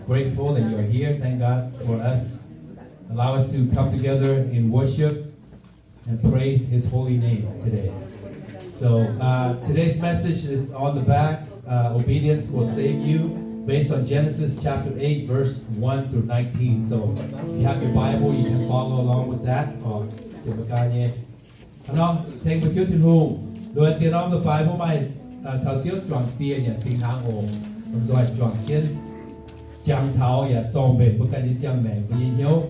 Grateful that you are here. Thank God for us. Allow us to come together in worship and praise His holy name today. So uh, today's message is on the back. Uh, Obedience will save you, based on Genesis chapter eight, verse one through nineteen. So if you have your Bible, you can follow along with that. Or, hnangv nor, ceng mbuo Ziouv Tin-Hungh, loz-dien norm da'faanh mbuo maaih caux Ziouv juangc dieh nyanc singx hnaangx oc. Lomh nzoih juangc jienv jangx taux yaac zorng mbenc mbuo ganh nyei ziangh maengc, mbuo nyei hnyouv.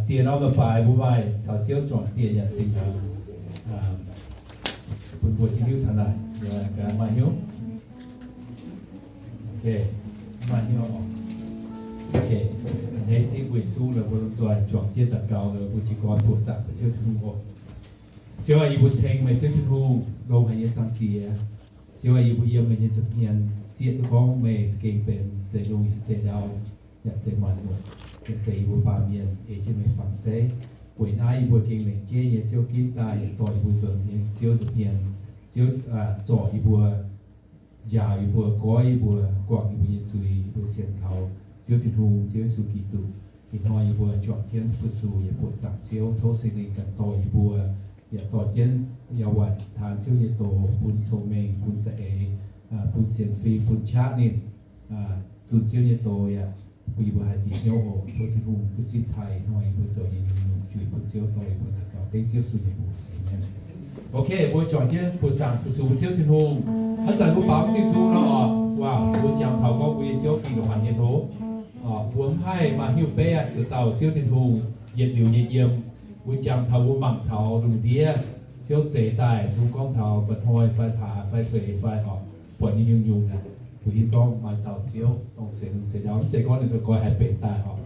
Dien norm da'faanh mbuo maaih caux Ziouv juangc dieh nyanc singx hnaangx. Bun mbuo hiuv taux naaic, maaih hnyouv. Maaih hnyouv oc. A'hneiv zipv weic zuqc mbuo lomh nzoih juangc jienv daux gaux, mbuo jiez gorn buoqc zaangc Ziouv Tin-Hungh oc. Ziouv aah, yie mbuo ceng meih Ziouv Tin-Hungh, longx haic nyei Zaangc Diex. Ziouv aah, yie mbuo yiem meih nyei nza'hmien zieqv duqv gorngv meih gengh benx zeix lungh yaac zeix ndau, yaac zeix maanc muotc, yaac zeix yie mbuo baamh mienh ei jienv meih fangx zeiv. Weic naaiv yie mbuo gengh lengc jeiv nyei Ziouv ginv daaih yaac dorh yie mbuo nzuonx nyei Ziouv nza'hmien. Ziouv zorc yie mbuo, njaaux yie mbuo, goiv yie mbuo, guangc yie mbuo nyei zuiz, yie mbuo sienx kaux Ziouv Tin-Hungh, Ziouv Yesu Giduc. Ih hnoi yie mbuo juangc jienv fu-sux yaac buoqc zaangc Ziouv. Tov Singx Lingh ganh dorh yie mbuo, yaac dorh jienv yaac waanc taan Ziouv nyei doz, bun cong-mengh, bun za'eix, bun sienx fim, bun qaqv ninh zunh Ziouv nyei doz yaac bun yie mbuo haih bieqc hnyouv oc. Tov Tin-Hungh duqv zipv taaih hnoi yie mbuo zoux nyei nyungc-nyungc juix bun Ziouv, dorh yie mbuo daux gaux dengv Ziouv Yesu nyei mbuox. Amen. Ok, mbuo juangc jienv buoqc zaangc fu-sux mbuo Ziouv Tin-Hungh. Hnangv zanc mbuo baaux diuh nzung nor oc, waac mbuo jangx taux gorngv mbuo nyei Ziouv gengh longc haic nyei hlo. Mbuo mv haih maaih hnyouv beiv aqv, duqv dauh Ziouv Tin-Hungh yietc liuz nyei yiem. Mbuo jangx taux mbuo mangc taux lungh ndiev, Ziouv zeix daaih, mbuo gorngv taux mba'hnoi fai hlaax fai feix fai oc, buatc nyei nyungc-nyungc naaic, mbuo hiuv gorngv maaih dauh Ziouv dongh zeix lungh zeix ndau. Mv zeiz gorngv ninh dongh goix haih benx daaih oc.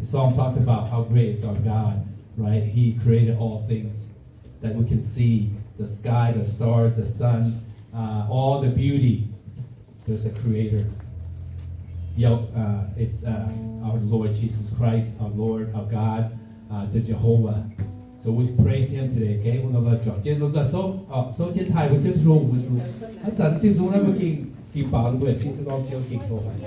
The song talks about how great is our God, right? He created all things that we can see, the sky, the stars, the sun, uh, all the beauty. There's a creator. Yo, uh, it's uh, our Lord Jesus Christ, our Lord, our God, uh, the Jehovah. So we praise him today, okay? Mbuo lomh nzoih juangc jienv, lomh nzoih souv, souv jienv taaih mbuo Ziouv Tin-Hungh mbuo zuqc. Hnangv zanc diuh nzung naaiv mbuo gengh, gengh baaux mbuo yaac zipv duqv gorngv Ziouv gengh hlo haic.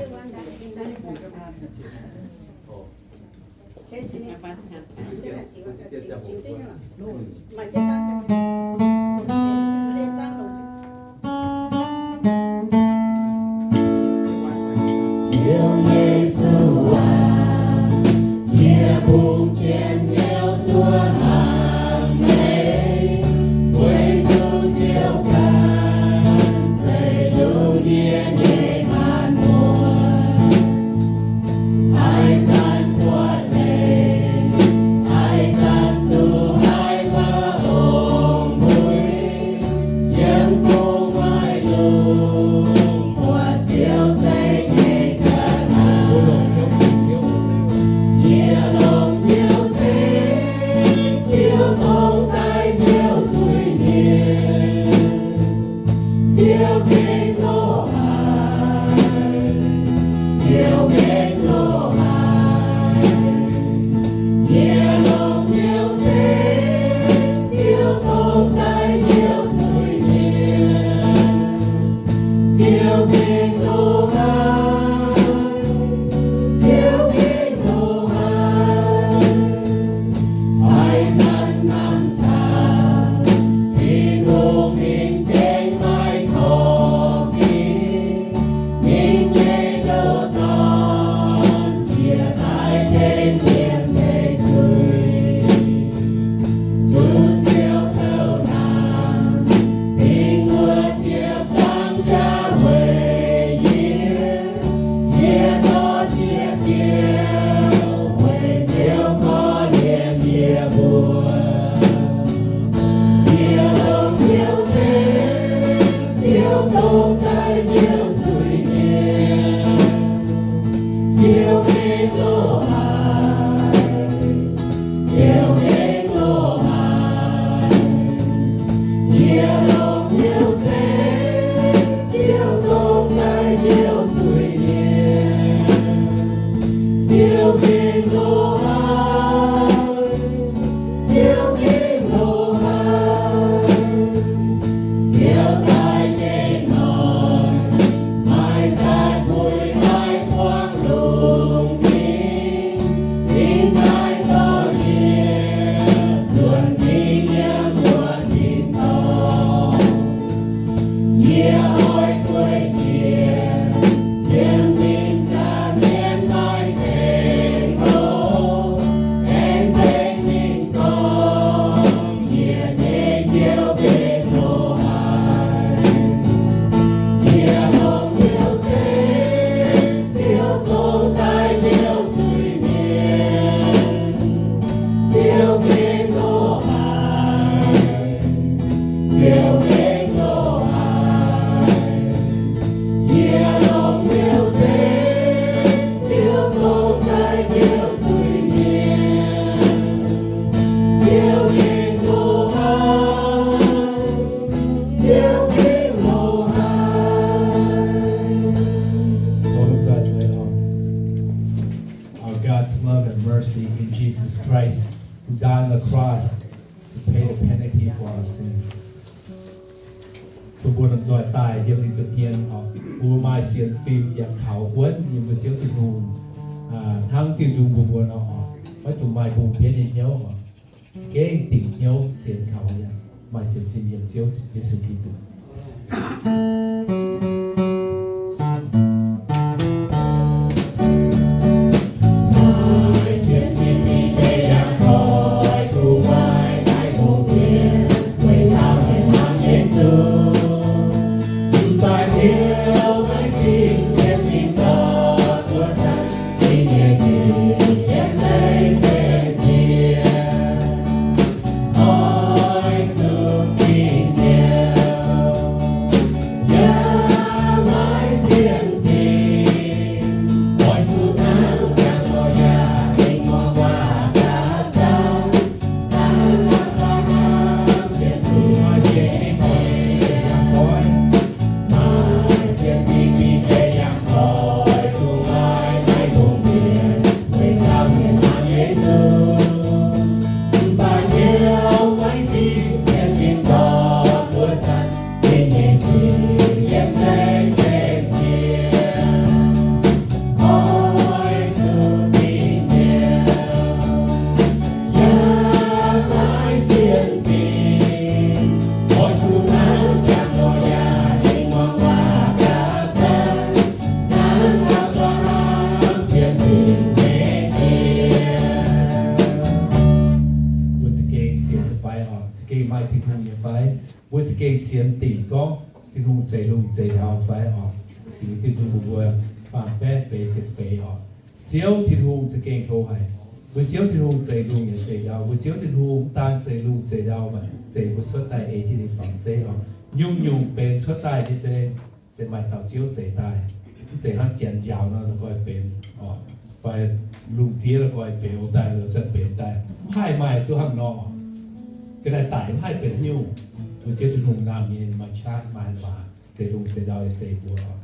Ziouv Yesu aac, yie bungx jienv hnyouv zuov hnaangx meih, weic zuqc Ziouv ganh zeiv lungh ndiev nyei maanc muotc. Haaix zanc buatc leiz, haaix zanc duqv haiz waac ong-mbuic, yiem gu'nguaaic lungh buatc Ziouv zeiv nyei ga'naaiv. Yie longc Ziouv ceng, Ziouv dongh daaih njoux zuiz-mienh. Ziouv gengh loz-hnoi, Ziouv gengh loz-hnoi. Yie longc Ziouv ceng, Ziouv dongh daaih njoux zuiz-mienh. Ziouv gengh loz-hnoi, Ziouv gengh loz-hnoi. Haaix zanc nanv taux Tin-Hungh ninh gengh maaih korv-fingx, ninh nyei ndoh dorn jiex daaih tengx mienh leih zuiz. Zuqc siou kouv naamh, dingc wuov ziepc zaang jaax weic yie. Yie dorh ziex diuh weic Ziouv korv-lienh yie mbuo. Yie longc Ziouv ceng, Ziouv dongh daaih njoux zuiz-mienh. Ziouv gengh loz-hnoi, Ziouv gengh loz-hnoi. Yie longc Ziouv ceng, Ziouv dongh daaih njoux zuiz-mienh. Ziouv gengh loz-hnoi, Ziouv gengh loz-hnoi. Ziouv daaih nyei hnoi, maaih zaatc mbueix haih buangv lungh. God's love and mercy in Jesus Christ, who died on the cross to pay the penalty for our sins. Bun mbuo lomh nzoih daaih yiem Lingh Zuqc Hmien oc, mbuo maaih sienx fim yaac kaux wuonv yiem mbuo Ziouv Tin-Hungh hnangv diuh nzung mbuo mbuo nor oc, maiv dungx maaih mbungh mbienv nyei hnyouv oc. Za'gengh dingc hnyouv sienx kaux yaac maaih sienx fim yiem Ziouv Yesu Giduc. Mbuo za'gengh sienx nyei fai oc? Za'gengh maaih Tin-Hungh nyei fai? Mbuo za'gengh sienx dingc gorngv Tin-Hungh zeix lungh zeix ndau fai oc? Dingc diuh nzung mbuo mbuo faam-baeqv feix ziepc feix oc. Ziouv Tin-Hungh za'gengh hlo haic. Mbuo Ziouv Tin-Hungh zeix lungh yaac zeix ndau. Mbuo Ziouv Tin-Hungh mv daan zeix lungh zeix ndau, maaih zeix mbuo cuotv daaih ei jienv ninh fangx zeiv oc. Nyungc-nyungc benx cuotv daaih nyei se se maaih dauh Ziouv zeix daaih. Mv zeiz hnangv janx njaaux nor la'guaih benx oc, fai lungh ndiev la'guaih benx daaih, la'guaih benx daaih. Mv haih maaih duqv hnangv nor. Ga'naaiv daic mv haih benx haaix nyungc. Mbuo Ziouv Tin-Hungh naamh nyei maaih qaqv maaih waac zeix lungh zeix ndau yaac zeix mbuo oc.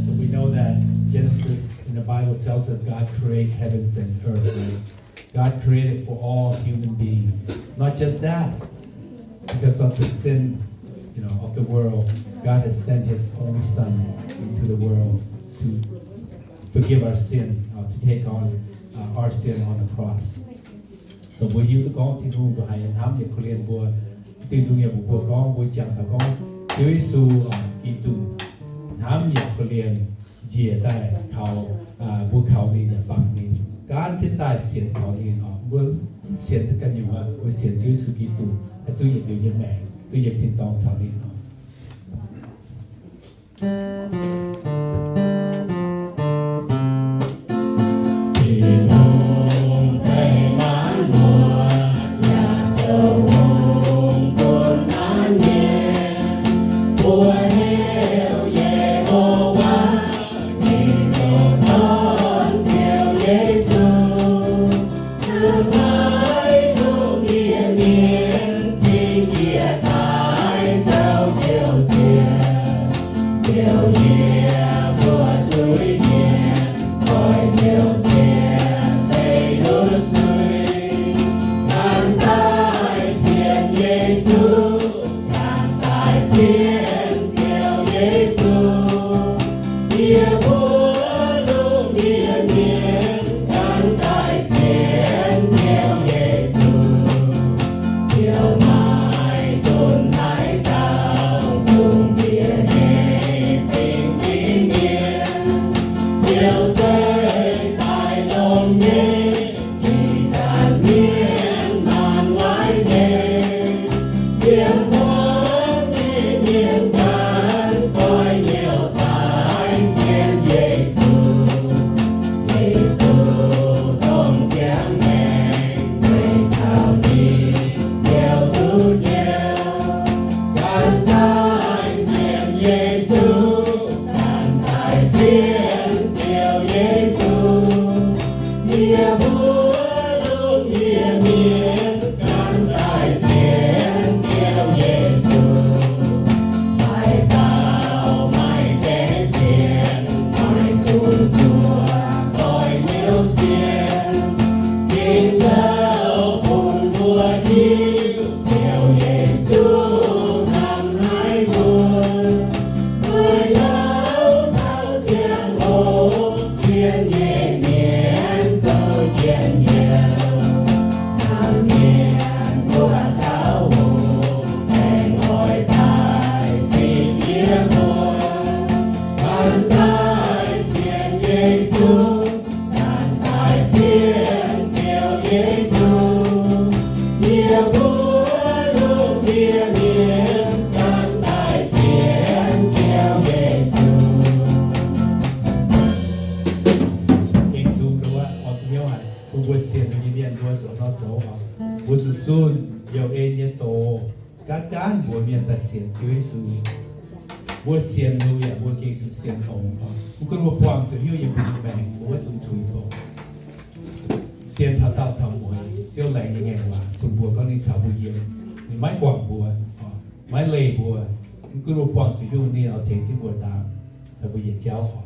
So we know that Genesis in the Bible tells us God created heavens and earth, right? God created for all human beings. Not just that, because of the sin, you know, of the world, God has sent His only Son into the world to forgive our sin, uh, to take on, uh, our sin on the cross. So mbuo hiuv duqv gorngv Tin-Hungh mbuo haiz hnamv yaac korv-lienh mbuo. Tin-Hungh yaac mbuox mbuo gorngv, mbuo jangx taux gorngv Ziouv Yesu, uh, Giduc hnamv yaac korv-lienh njiec daaih kaux, uh, mbuo kaux ninh yaac bangc ninh, gaanv jienv daaih sienx kaux ninh oc. Mbuo sienx duqv ganh nyungc aqv, mbuo sienx Ziouv Yesu Giduc haih duqv yietc liuz nyei maengc, duqv yiem tin-dorngh caux ninh oc. Gengh zuqc nduov oix hnyouv haic, bun mbuo sienx nyei mienh mbuo zuqc nor zoux oc. Mbuo zuqc zunh Liouh En nyei doz, gaanv gaanv mbuox mienh daaih sienx Ziouv Yesu. Mbuo sienx liuz yaac mbuo gengh zuqc sienx longx oc. Mv gunv mbuo buangh zuqc hiuv yiem mbuo nyei maengc, mbuo maiv dungx tuix doqc. Sienx taux daauh taux mueiz, Ziouv laengz nyei ngaengc waac bun mbuo gorngv ninh caux mbuo yiem. Ninh maiv guangc mbuo, maiv leih mbuo. Mv gunv mbuo buangh zuqc hiuv ninh oix tengx jienv mbuo ndaam, caux mbuo yietc jauv oc.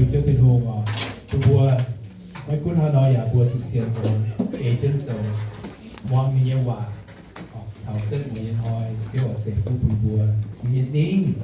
Ziouv Tin-Hungh oc, bun mbuo maiv gunv hnangv nor yaac mbuo sienx, sienx, ei jienv zoux, muangx ninh nyei waac, taux setv mueiz nyei hnoi Ziouv oix ceix fuqv bun mbuo nyei ningv.